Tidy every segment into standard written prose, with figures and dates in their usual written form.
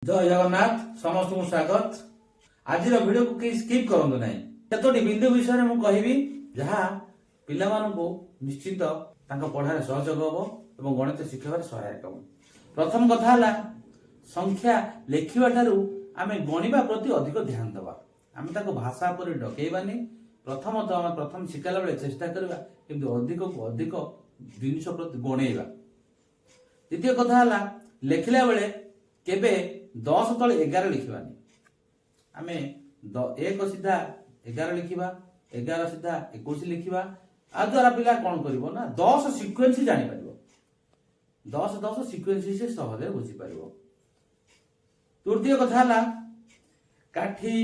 ଜୟ ଜଗନ୍ନାଥ, ସମସ୍ତଙ୍କୁ ସ୍ୱାଗତ। ଆଜିର ଭିଡ଼ିଓକୁ କେହି ସ୍କିପ୍ କରନ୍ତୁ ନାହିଁ। କେତୋଟି ବିନ୍ଦୁ ବିଷୟରେ ମୁଁ କହିବି, ଯାହା ପିଲାମାନଙ୍କୁ ନିଶ୍ଚିତ ତାଙ୍କ ପଢ଼ାରେ ସହଯୋଗ ହେବ ଏବଂ ଗଣିତ ଶିଖିବାରେ ସହାୟକ ହେବ। ପ୍ରଥମ କଥା ହେଲା, ସଂଖ୍ୟା ଲେଖିବା ଠାରୁ ଆମେ ଗଣିବା ପ୍ରତି ଅଧିକ ଧ୍ୟାନ ଦେବା। ଆମେ ତାକୁ ଭାଷା ପରି ଡକେଇବାନି। ପ୍ରଥମତଃ ଆମେ ପ୍ରଥମ ଶିଖିଲା ବେଳେ ଚେଷ୍ଟା କରିବା କେମିତି ଅଧିକକୁ ଅଧିକ ଜିନିଷ ପ୍ରତି ଗଣେଇବା। ଦ୍ୱିତୀୟ କଥା ହେଲା, ଲେଖିଲା ବେଳେ କେବେ 10 ତଳେ 11 ଲେଖିବାନି। ଆମେ 1 ସିଧା 11 ଲେଖିବା, 11 ସିଧା 21 ଲେଖିବା। ଆ ଦ୍ୱାରା ପିଲା କଣ କରିବ ନା 10 ସିକ୍ୱେନ୍ସ ଜାଣିପାରିବ। 10 10 ସିକ୍ୱେନ୍ସ ସେ ସହଜରେ ବୁଝିପାରିବ। ତୃତୀୟ କଥା ହେଲା, କାଠି,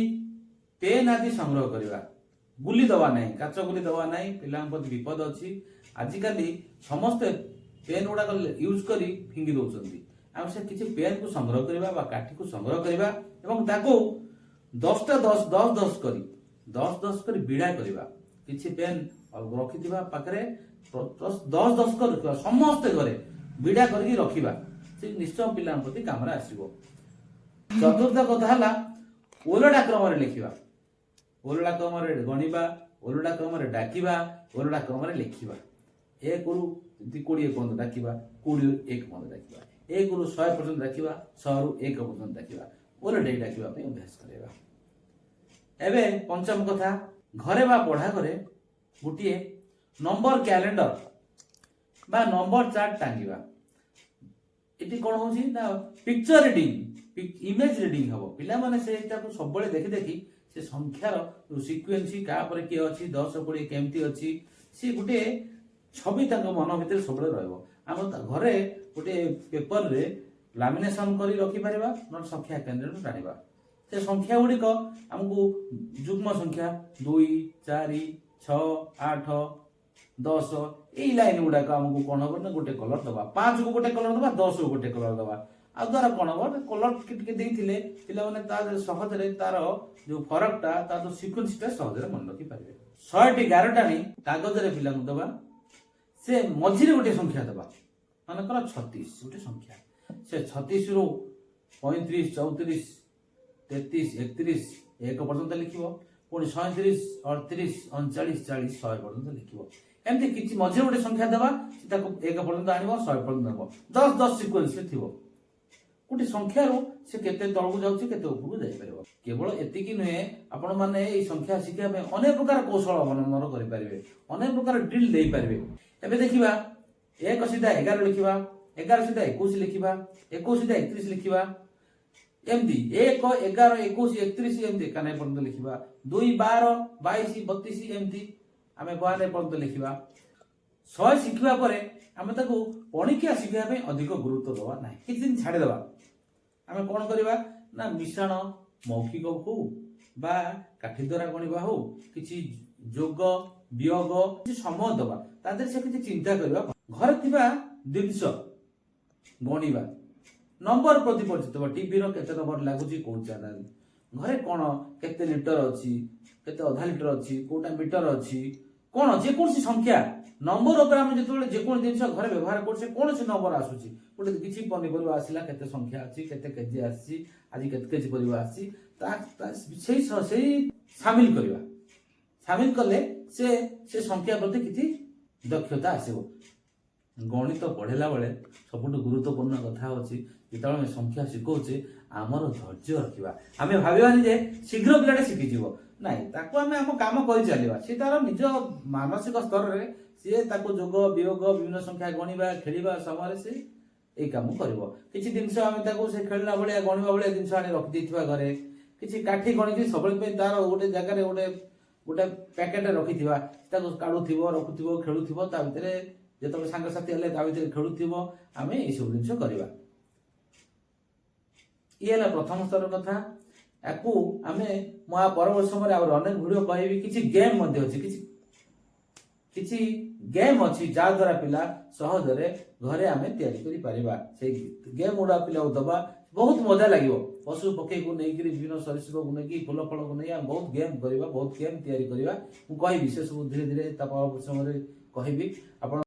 ପେନ୍ ଆଦି ସଂଗ୍ରହ କରିବା। ଗୁଲି ଦେବା ନାହିଁ, କାଚ ଗୁଲି ଦେବା ନାହିଁ। ପିଲାଙ୍କ ପ୍ରତି ବିପଦ ଅଛି। ଆଜିକାଲି ସମସ୍ତେ ପେନ୍ ଗୁଡାକ ୟୁଜ୍ କରି ଫିଙ୍ଗି ଦଉଛନ୍ତି। ଆମେ ସେ କିଛି ପେନ୍କୁ ସଂଗ୍ରହ କରିବା ବା କାଠିକୁ ସଂଗ୍ରହ କରିବା ଏବଂ ତାକୁ 10ଟା 10, 10 10 କରି, 10 10 କରି ବିଡ଼ା କରିବା। କିଛି ପେନ୍ ରଖିଥିବା ପାଖରେ 10 10 କରି ରଖିବା। ସମସ୍ତେ ଘରେ ବିଡ଼ା କରିକି ରଖିବା। ସେ ନିଶ୍ଚୟ ପିଲାଙ୍କ ପ୍ରତି କାମରେ ଆସିବ। ଚତୁର୍ଥ କଥା ହେଲା, ଓଲଟା କ୍ରମରେ ଲେଖିବା, ଓଲଟା କ୍ରମରେ ଗଣିବା, ଓଲଟା କ୍ରମରେ ଡାକିବା, ଓଲଟା କ୍ରମରେ ଲେଖିବା। 1ରୁ ଯଦି 20 ପର୍ଯ୍ୟନ୍ତ ଡାକିବା, 20ରୁ 1 ପର୍ଯ୍ୟନ୍ତ ଡାକିବା, 1ରୁ 100 ପର୍ଯ୍ୟନ୍ତ ଡାକିବା, 100ରୁ 1 ପର୍ଯ୍ୟନ୍ତ ଡାକିବା, ଓଲଟେଇ ଡାକିବା ପାଇଁ ଅଭ୍ୟାସ କରିବା। ଏବେ ପଞ୍ଚମ କଥା, ଘରେ ବା ପଢା ଘରେ ଗୋଟିଏ ନମ୍ବର କ୍ୟାଲେଣ୍ଡର ବା ନମ୍ବର ଚାର୍ଟ ଟାଙ୍ଗିବା। ଏଠି କଣ ହଉଛି ନା ପିକ୍ଚର ରିଡିଂ, ଇମେଜ ରିଡିଂ ହବ। ପିଲାମାନେ ସେଇଟାକୁ ସବୁବେଳେ ଦେଖି ଦେଖି ସେ ସଂଖ୍ୟାର ଯୋଉ ସିକ୍ୱେନ୍ସି, କାହା ପରେ କିଏ ଅଛି, 10 20 କେମିତି ଅଛି, ସିଏ ଗୋଟିଏ ଛବି ତାଙ୍କ ମନ ଭିତରେ ସବୁବେଳେ ରହିବ। ଆମ ଘରେ ଗୋଟିଏ ପେପରରେ ଲାମିନେସନ କରି ରଖିପାରିବା, ନହେଲେ ସଂଖ୍ୟା କେନ୍ଦ୍ରରୁ ଟାଣିବା। ସେ ସଂଖ୍ୟା ଗୁଡ଼ିକ ଆମକୁ ଯୁଗ୍ମ ସଂଖ୍ୟା 2, 4, 6, 8, 10, ଏଇ ଲାଇନ ଗୁଡାକ ଆମକୁ କଣ ହବ ନା ଗୋଟେ କଲର ଦବା। 5କୁ ଗୋଟେ କଲର ଦବା, 10କୁ ଗୋଟେ କଲର ଦବା। ଆଉ ଦ୍ୱାରା କଣ ହବ? କଲର ଟିକେ ଟିକେ ଦେଇଥିଲେ ପିଲାମାନେ ତା ସହଜରେ ତାର ଯୋଉ ଫରକଟା, ତାର ଯୋଉ ସିକ୍ୱେନ୍ସଟା ସହଜରେ ମନେ ରଖିପାରିବେ। 100ଟି ଗାର ଟାଣି କାଗଜରେ ପିଲାଙ୍କୁ ଦବା। ସେ ମଝିରେ ଗୋଟେ ସଂଖ୍ୟା ଦବା, ମନେକର 36 ଗୋଟେ ସଂଖ୍ୟା। ସେ 36ରୁ 35, 34, 33, 31, 1 ପର୍ଯ୍ୟନ୍ତ ଲେଖିବ। ପୁଣି 37, 38, 39, 40, 100 ପର୍ଯ୍ୟନ୍ତ ଲେଖିବ। ଏମିତି କିଛି ମଝିରେ ଗୋଟେ ସଂଖ୍ୟା ଦେବା, ସେ ତାକୁ 1 ପର୍ଯ୍ୟନ୍ତ ଆଣିବ, 100 ପର୍ଯ୍ୟନ୍ତ ନେବ। 10 10 ସିକ୍ୱେନ୍ସରେ ଥିବ। ଗୋଟେ ସଂଖ୍ୟାରୁ ସେ କେତେ ତଳକୁ ଯାଉଛି, କେତେ ଉପରକୁ ଯାଇପାରିବ। କେବଳ ଏତିକି ନୁହେଁ, ଆପଣମାନେ ଏଇ ସଂଖ୍ୟା ଶିଖିବା ପାଇଁ ଅନେକ ପ୍ରକାର କୌଶଳ ଅବଲମ୍ବନ କରିପାରିବେ, ଅନେକ ପ୍ରକାର ଡ୍ରିଲ୍ ଦେଇପାରିବେ। ଏବେ ଦେଖିବା, 1 ସିଧା 11 ଲେଖିବା, 11 ସିଧା 21 ଲେଖିବା, 21 ସିଧା 31 ଲେଖିବା। ଏମିତି 1, 11, 21, 31, ଏମିତି 91 ପର୍ଯ୍ୟନ୍ତ ଲେଖିବା। 2, 12, 22, 32, ଏମିତି ଆମେ 92 ପର୍ଯ୍ୟନ୍ତ ଲେଖିବା। 100 ଶିଖିବା ପରେ ଆମେ ତାକୁ ପଣିକିଆ ଶିଖିବା ପାଇଁ ଅଧିକ ଗୁରୁତ୍ୱ ଦେବା ନାହିଁ, କିଛି ଦିନ ଛାଡ଼ିଦେବା। ଆମେ କଣ କରିବା ନା ମିଶାଣ ମୌଖିକ ହଉ ବା କାଠି ଦ୍ୱାରା ଗଣିବା ହଉ, କିଛି ଯୋଗ ବିୟୋଗ, କିଛି ସମୟ ଦେବା। ତା ଦେହରେ ସେ କିଛି ଚିନ୍ତା କରିବା। ଘରେ ଥିବା ଜିନିଷ ଗଣିବା, ନମ୍ବର ପ୍ରତି ପରିଚିତ। ଟିଭିର କେତେ ନମ୍ବର ଲାଗୁଛି, କୋଉ ଚ୍ୟାନେଲ, ଘରେ କଣ କେତେ ଲିଟର ଅଛି, କେତେ ଅଧା ଲିଟର ଅଛି, କୋଉଟା ମିଟର ଅଛି, କଣ ଯେକୌଣସି ସଂଖ୍ୟା ନମ୍ବର ଉପରେ ଆମେ ଯେତେବେଳେ ଯେକୌଣସି ଜିନିଷ ଘରେ ବ୍ୟବହାର କରୁଛେ, କୌଣସି ନମ୍ବର ଆସୁଛି, ଗୋଟେ କିଛି ପନିପରିବା ଆସିଲା, କେତେ ସଂଖ୍ୟା ଅଛି, କେତେ କେଜି ଆସିଛି, ଆଜି କେତେ କେଜି ପରିବା ଆସିଛି, ତା ସେଇ ସେଇ ସାମିଲ କରିବା। ସାମିଲ କଲେ ସେ ସେ ସଂଖ୍ୟା ପ୍ରତି କିଛି ଦକ୍ଷତା ଆସିବ। ଗଣିତ ପଢିଲା ବେଳେ ସବୁଠୁ ଗୁରୁତ୍ୱପୂର୍ଣ୍ଣ କଥା ହେଉଛି, ଯେତେବେଳେ ଆମେ ସଂଖ୍ୟା ଶିଖଉଛେ, ଆମର ଧୈର୍ଯ୍ୟ ରଖିବା। ଆମେ ଭାବିବାନି ଯେ ଶୀଘ୍ର ପିଲାଟା ଶିଖିଯିବ। ନାଇଁ, ତାକୁ ଆମେ ଆମ କାମ କରି ଚାଲିବା। ସେ ତାର ନିଜ ମାନସିକ ସ୍ତରରେ ସିଏ ତାକୁ ଯୋଗ ବିୟୋଗ, ବିଭିନ୍ନ ସଂଖ୍ୟା ଗଣିବା, ଖେଳିବା ସମୟରେ ସେ ଏଇ କାମ କରିବ। କିଛି ଜିନିଷ ଆମେ ତାକୁ ସେ ଖେଳିଲା ଭଳିଆ, ଗଣିବା ଭଳିଆ ଜିନିଷ ଆଣି ରଖିଦେଇଥିବା ଘରେ। କିଛି କାଠି ଗଣିକି ସବୁବେଳେ ପାଇଁ ତାର ଗୋଟେ ଜାଗାରେ ଗୋଟେ ଗୋଟେ ପ୍ୟାକେଟ ରଖିଥିବା। ତାକୁ କାଢୁଥିବ, ରଖୁଥିବ, ଖେଳୁଥିବ। ତା ଭିତରେ ଯେତେବେଳେ ସାଙ୍ଗସାଥି ହେଲେ ତା ଭିତରେ ଖେଳୁଥିବ। ଆମେ ଏଇସବୁ ଜିନିଷ କରିବା। ଇଏ ହେଲା ପ୍ରଥମ ସ୍ତର କଥା। ୟାକୁ ଆମେ ମୁଁ ଆ ପରବର୍ତ୍ତୀ ସମୟରେ ଆହୁରି ଅନେକ ଭିଡ଼ିଓ କହିବି। କିଛି ଗେମ୍ ମଧ୍ୟ ଅଛି, କିଛି କିଛି ଗେମ୍ ଅଛି, ଯାହା ଦ୍ୱାରା ପିଲା ସହଜରେ ଘରେ ଆମେ ତିଆରି କରିପାରିବା। ସେଇ ଗେମ୍ ଗୁଡ଼ା ପିଲାକୁ ଦବା, ବହୁତ ମଜା ଲାଗିବ। ପଶୁ ପକ୍ଷୀକୁ ନେଇକିରି, ବିଭିନ୍ନ ସରୀସୃପକୁ ନେଇକି, ଫୁଲ ଫଳକୁ ନେଇ ଆମେ ବହୁତ ଗେମ୍ କରିବା, ବହୁତ ଗେମ୍ ତିଆରି କରିବା। ମୁଁ କହିବି ସେ ସବୁ ଧୀରେ ଧୀରେ, ତା ପରବର୍ତ୍ତୀ ସମୟରେ କହିବି। ଆପଣ